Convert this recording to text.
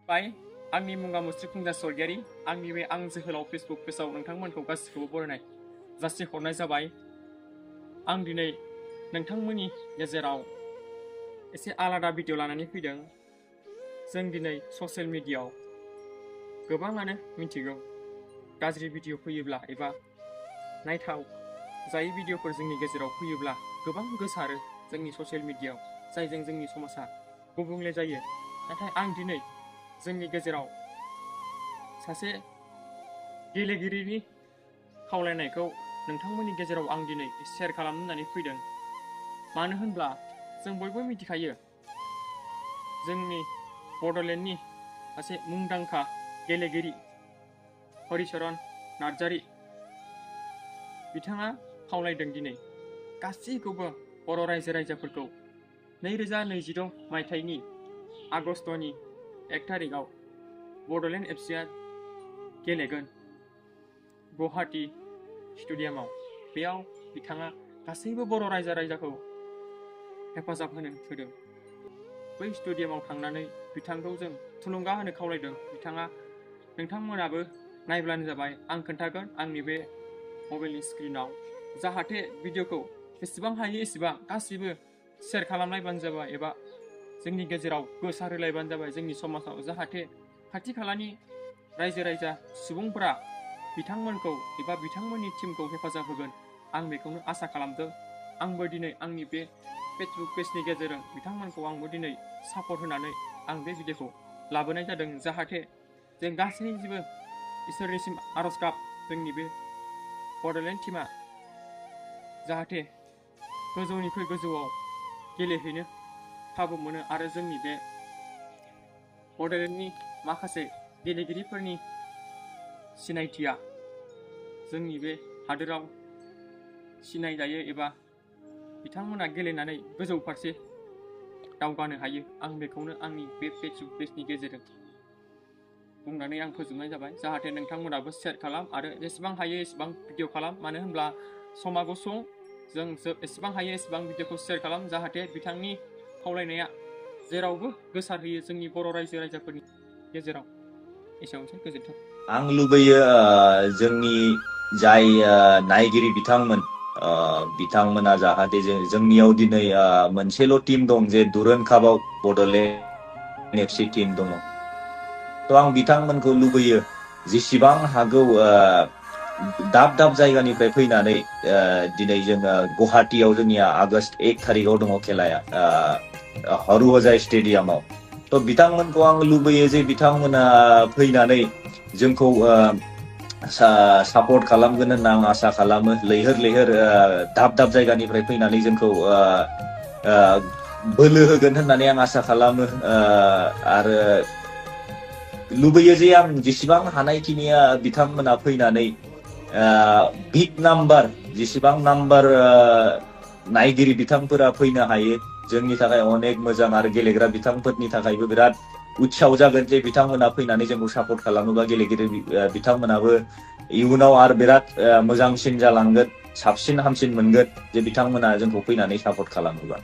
बाय आंनि मुङा मुस्रि खुंजा सरगियारि आंनि बे आं जोहोलाव फेसबुक पेजाव नोंथांमोनखौ गासिखौबो बरायनाय जासिहरनाय जाबाय। आं दिनै नोंथांमोननि गेजेराव एसे आलादा भिडिअ लानानै फैदों। जों दिनै ससियेल मिडियायाव गोबाङानो मिथिगौ गाज्रि भिडिअ फैयोब्ला एबा नायथाव जायै भिडिअफोर जोंनि गेजेराव फैयोब्ला गोबां गोसारो जोंनि ससियेल मिडियायाव, जायजों जोंनि समाजा गुबुंले जायो। नाथाय आं दिनै जोंनि गेजेराव सासे गेलेगिरिनि खावलायनायखौ नोंथांमोननि गेजेराव आं दिनै शेयार खालामनो होननानै फैदों। मानो होनब्ला जों बयबो मिथिखायो जोंनि बड'लेण्डनि सासे मुंदांखा गेलेगिरि हलिचरन नार्जारि बिथाङा खावलायदों दिनै गासैखौबो बर' रायजो राजाफोरखौ 2026 मायथाइनि आगष्टनि 1 तारिखआव बड'लेण्ड एफसिआ गेलेगोन गुवाहाटी स्टेडियामाव। बेयाव बिथाङा गासैबो बर' रायजो राजाखौ हेफाजाब होदों। बै स्टेडियामाव थांनानै बिथांखौ जों थुलुंगा होनो खावलायदों। नोंथांमोनाबो नायब्लानो जाबाय। आं खोन्थागोन आंनि बे मबाइलनि स्क्रिनाव, जाहाथे भिडिअखौ जेसेबां हायो एसेबां गासिबो शेयार खालामलायबानो जाबाय एबा जोंनि गेजेराव गोसारहोलायबानो जाबाय जोंनि समाजाव, जाहाथे खाथि खालानि रायजो राजा सुबुंफोरा बिथांमोनखौ एबा बिथांमोननि टिमखौ हेफाजाब होगोन। आं बेखौनो आसा खालामदों। आंबो दिनै आंनि बे फेसबुक पेजनि गेजेरजों बिथांमोनखौ आंबो दिनै सापर्ट होनानै आं बे भिडिअखौ लाबोनाय जादों, जाहाथे जों गासैबो इसोरनिसिम आरज गाब जोंनि बे बड'लेण्ड टीमा जाहाथे गोजौनिख्रुइ गोजौआव गेलेहैनो खाबु मोनो आरो जोंनि बे बड'लेण्डनि माखासे गेलेगिरिफोरनि सिनायथिया जोंनि बे हादोराव सिनायजायो एबा बिथांमोना गेलेनानै गोजौ फारसे दावगानो हायो। आं बेखौनो आंनि बे फेसबुक पेजनि गेजेरजों बुंनानै आं फोजोबनाय जाबाय। जाहाथे नोंथांमोनाबो शेयार खालाम आरो जेसेबां हायो एसेबां भिडिअ खालाम। मानो होनब्ला समा गुसुं, जों एसेबां हायो एसेबां भिडिअखौ शेयार खालाम, जाहाथे बिथांनि खावलायनाया जेरावबो गोसारहैयो जोंनि बर' रायजो राजाफोरनि गेजेराव। एसेयावनोसै, गोजोन्थों। आं लुबैयो जोंनि जाय नायगिरि बिथांमोना जाहाथे जोंनियाव दिनै मोनसेल' टीम दं जे दुरुन कापआव बड'लेण्ड एफसि टीम दङ। थ' आं बिथांमोनखौ लुबैयो जेसेबां हागौ दाब दाब जायगानिफ्राय फैनानै दिनै जोङो गुवाहाटीयाव जोंनिया आगष्ट 1 तारिखआव दङ खेलाया हरुहजाय स्टेडियामाव। थ' बिथांमोनखौ आं लुबैयो जे बिथांमोना फैनानै जोंखौ सापर्ट खालामगोन होनना आं आसा खालामो। लैहोर लैहोर दाब दाब जायगानिफ्राय फैनानै जोंखौ बोलो होगोन होननानै आं आसा खालामो। आरो लुबैयो जे आं जेसेबां हानायखिनिया बिथांमोना फैनानै बिग नाम्बार जेसेबां नाम्बार नायगिरि बिथांफोरा फैनो हायो जोंनि थाखाय अनेक मोजां, आरो गेलेग्रा बिथांफोरनि थाखायबो बिराद उत्साव जागोन जे बिथांमोना फैनानै जोंखौ सापर्ट खालामोबा गेलेगिरि बिथांमोनाबो इयुनाव आरो बिराद मोजांसिन जालांगोन, साबसिन हामसिन मोनगोन जे बिथांमोना जोंखौ फैनानै सापर्ट खालामोबा।